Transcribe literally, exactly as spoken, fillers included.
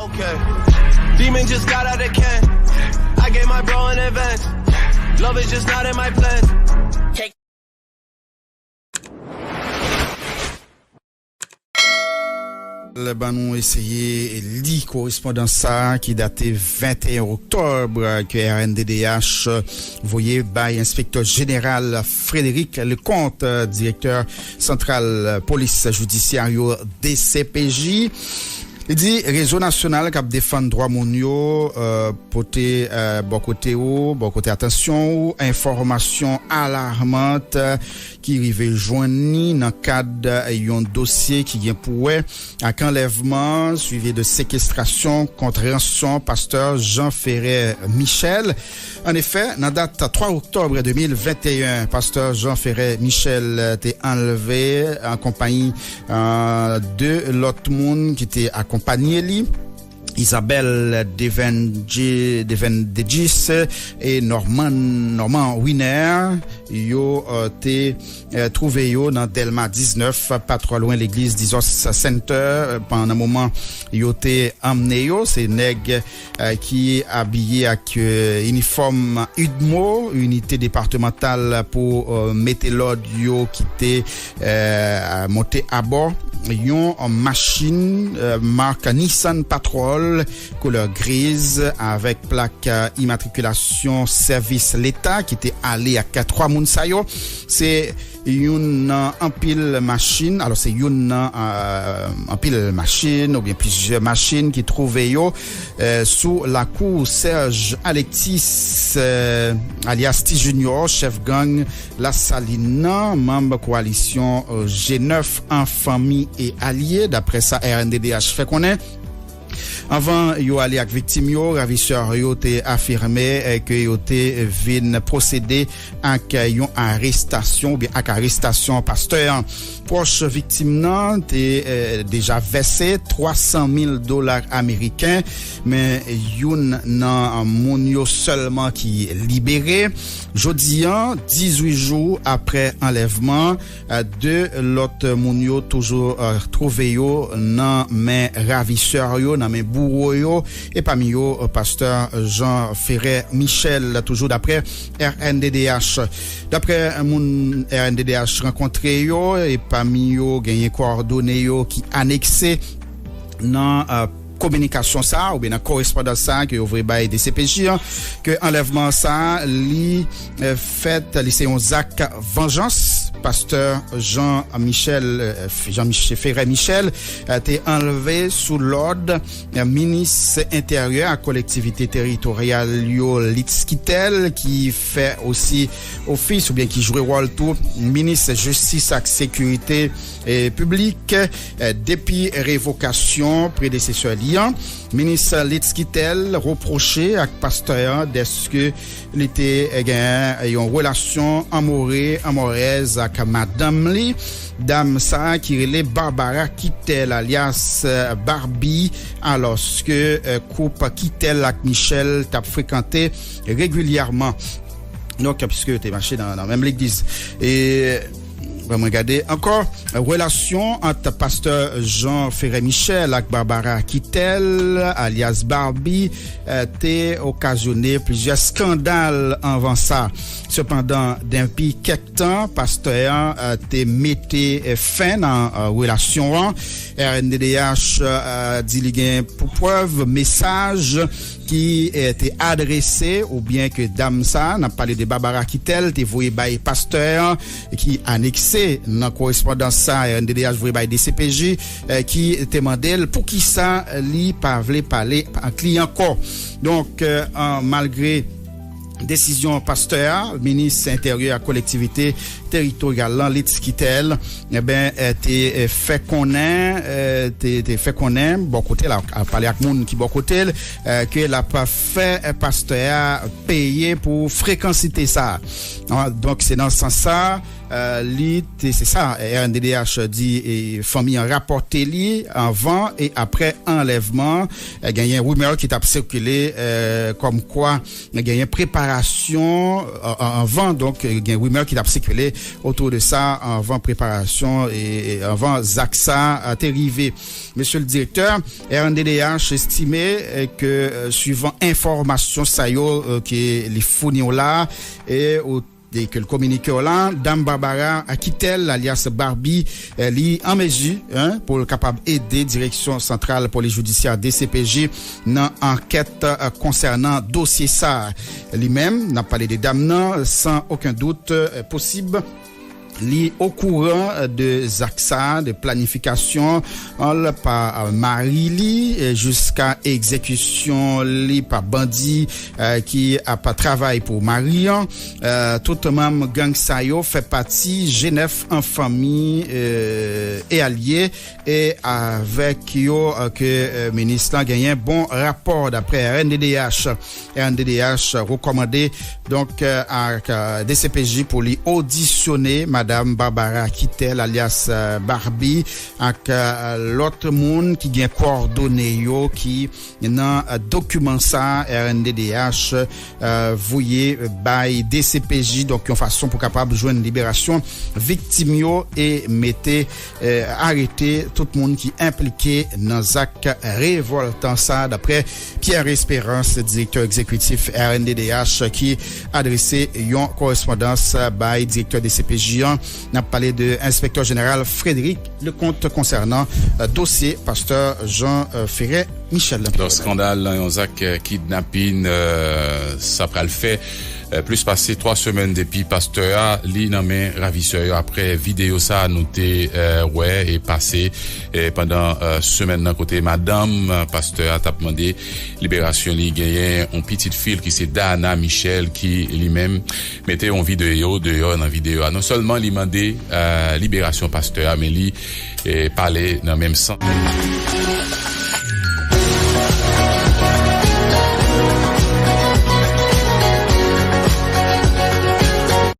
Okay. Demon just got out of can. I gave my bro an advance. Love is just not in my plans. Ban nou eseye li korespondans sa a ki date venteyen oktòb, ke R N D D H voye bay Enspektè Jeneral Frédéric Leconte, direktè santral polis jidisyè yo, D C P J. Li di rezo nasyonal k ap defann dwa moun yo, eh, pote, eh, bò kote ou, bò kote atansyon ou, enfòmasyon alarmant, eh, ki rive jwenn ni nan kad, eh, yon dosye ki gen pou wè ak anlèvman, swivi de sekestrasyon kont ranson pastè Jean Ferret Michel. An efè, nan dat twa oktòb de mil venteyen, pastè Jean Ferret Michel te anlve an konpayi, eh, de lòt moun ki te akonpanye li, Isabelle Devendje-, Devendegis e Norman, Norman Winer. Yo, eh, te, eh, twouve yo nan Dèlma diznèf, pa twò lwen legliz Jesus Center, eh, pandan moman yo te anmennen yo. Se nèg, eh, ki abiye ak, eh, inifòm UDMO, Inite Depatmantal pou, eh, Mete Lòd yo, ki te, eh, monte abò yon machin, eh, mak Nissan Patrol koulè griz avèk plak, eh, imatrikilasyon sèvis leta ki te ale ak twa moun sa yo. Se youn nan anpil machin, alò, se youn nan, eh, anpil machin oubyen plizyè machin ki twouve yo, eh, sou lakou Serge Alexis, eh, alyas Ti Junior, chèf gang Lasalin nan, manm kowalisyon, eh, G nèf an fanmi e alye, daprè sa R N D D H fè konnen. Anvan yo ale ak viktim yo, ravisè yo te afime, eh, ke yo te vin pwosede ak, eh, yon arestasyon oubyen ak arestasyon pastè an. Pwòch viktim nan te, eh, deja vèse twa san mil dola ameriken, men youn nan moun yo sèlman ki libere. Jodi an, dizuit jou apre anlèvman, eh, de lòt moun yo toujou, eh, twouve yo nan men ravisè yo, nan men bouwo yo, e pami yo, eh, pastè Jean Ferret Michel, toujou daprè R N D D H. Daprè moun R N D D H rankontre yo, e pami yo genyen kowòdone yo ki anekse nan, eh, kominikasyon sa a, oubyen nan korespondans sa a ke yo voye bay D C P J an, ke anlèvman sa a, li, eh, fèt, li se yon zak vanjans. Pastè Jean Michel, eh, Jean Mich-, Ferret Michel, eh, te anlve sou lòd, eh, minis enteryè ak kolektivite teritoryal yo, Litz Quitel, ki fè osi ofis oubyen ki jwe wòl tou minis jistis ak sekirite, eh, piblik, eh, depi revokasyon predesesè li an. Minis Litz Quitel repwoche ak pastè an dèske li te, eh, gen yon relasyon anmore, anmorèz ak madanm li, dam sa a ki rele Barbara Quitel, alyas, eh, Barbie, alòske, eh, koup Quitel ak Michel t ap frekante regilyèman. Donk, piske yo te mache nan, nan menm legliz. E, ban mwen gade ankò, relasyon ant pastè Jean Ferret Michel ak Barbara Quitel, alyas Barbie, eh, te okazyone plizyè eskandal anvan sa. Sepandan, depi kèk tan, pastè an, eh, te mete, eh, fen nan, eh, relasyon an. R N D D H, eh, di li gen pou prèv mesaj ki, eh, te adrese oubyen ke dam sa, n ap pale de Barbara Quitel, te voye bay pastè an, ki anekse nan korespondans sa R N D D H voye bay D C P J, eh, ki te mande l poukisa li pa vle pale ak li ankò. Donk, eh, an, malgre desizyon pastè a, minis enteryè ak kolektivite teritoryal lan, Litz Quitel, enben, eh, te, eh, fè konnen, eh, te, te fè konnen, bò kote l, a pale ak moun ki bò kote l, eh, ke l ap fè, eh, pastè a peye pou frekansite sa. An, donk, se nan sans sa, eh, li te, se sa, R N D D H di, eh, fanmi an rapòte li anvan e apre anlèvman. Eh, genyen rimè ki t ap sikile, eh, kòmkwa genyen preparasyon, eh, an-, anvan, donk, eh, gen rimè ki t ap sikile otou de sa anvan preparasyon e, e anvan zak sa a te rive. Mesye le direktè, R N D D H estime, e, ke, e, swivan enfòmasyon sa yo, e, ke li founi w la, e, ou, e ke l kominike w la, dam Barbara Akitel, alyas Barbie, e, li an mezi, en, pou l kapab ede Direksyon Santral Polis Jidisyè, D C P J, nan ankèt, e, konsènan dosye sa a. Li menm, n ap pale de dam nan, san okenn dout, e, posib, li okouran de zak sa, de planifikasyon an l pa mari li, e, jiska egzekisyon li pa bandi, e, ki ap travay pou mari an. E, tout manm gang sa yo fè pati G nèf an fanmi, e, e alye, e avèk yo, e, ke, e, minis lan genyen bon rapò, daprè R N D D H. R N D D H rekòmande, donk, e, ak, e, D C P J pou li odisyone madam Barbara Kitel, alyas, e, Barbie, ak, e, lòt moun ki gen kowòdone yo ki nan, e, dokiman sa a, R N D D H, e, voye bay D C P J, donk, yon fason pou kapab jwenn liberasyon viktim yo e mete, e, arete tout moun ki enplike nan zak revòltan sa, daprè Pierre Espérance, direktè egzekitif R N D D H, ki adrese yon korespondans bay direktè D C P J an. N ap pale de enspektè jeneral Frédéric Leconte konsènan, e, dosye pastè Jean, e, Ferret Michel. Donk, eskandal nan yon zak, e, kidnapin, e, sa pral fè, e, plis pase twa semèn depi pastè a, li nan men ravisè yo, aprè videyo sa a nou te, e, wè e pase, e, pandan, e, semèn nan, kote madanm, e, pastè a t ap mande liberasyon li. Genyen yon pitit fi l ki se Dana Michel ki li menm mete yon videyo deyò. Nan videyo a, non sèlman li mande, e, liberasyon pastè a, men li, e, pale nan menm sans.